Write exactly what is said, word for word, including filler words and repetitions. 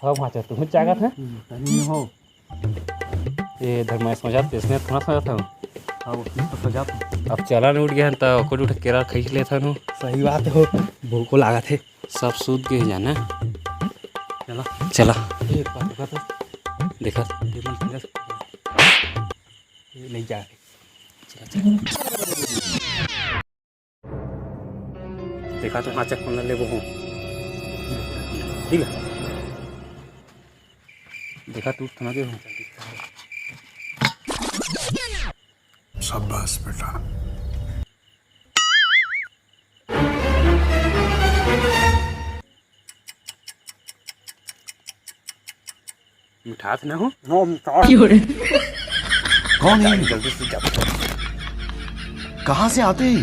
हव भांचा, तुहूं जागत हे? तनी हो। ए धर्मेश, मजा तेसने थोड़ा समझत हव। अब चला न उठ गया त ओकर उठ केरा खींच लेथन हो। सही बात हो, भूखो लागत हे। सब सूत गे जाना। चला। चला। ए, बात देखा तो। देखा। Table finger. ए, नहीं जा। चला, चला। देखा तो हाथ चक्कर न लेबो हो। ठीक है। देखा तू थमा के हो। शाबाश बेटा। मिठास ना हो? नो, मिठास। कौन है? जल्दी से जा। कहाँ से आते हैं?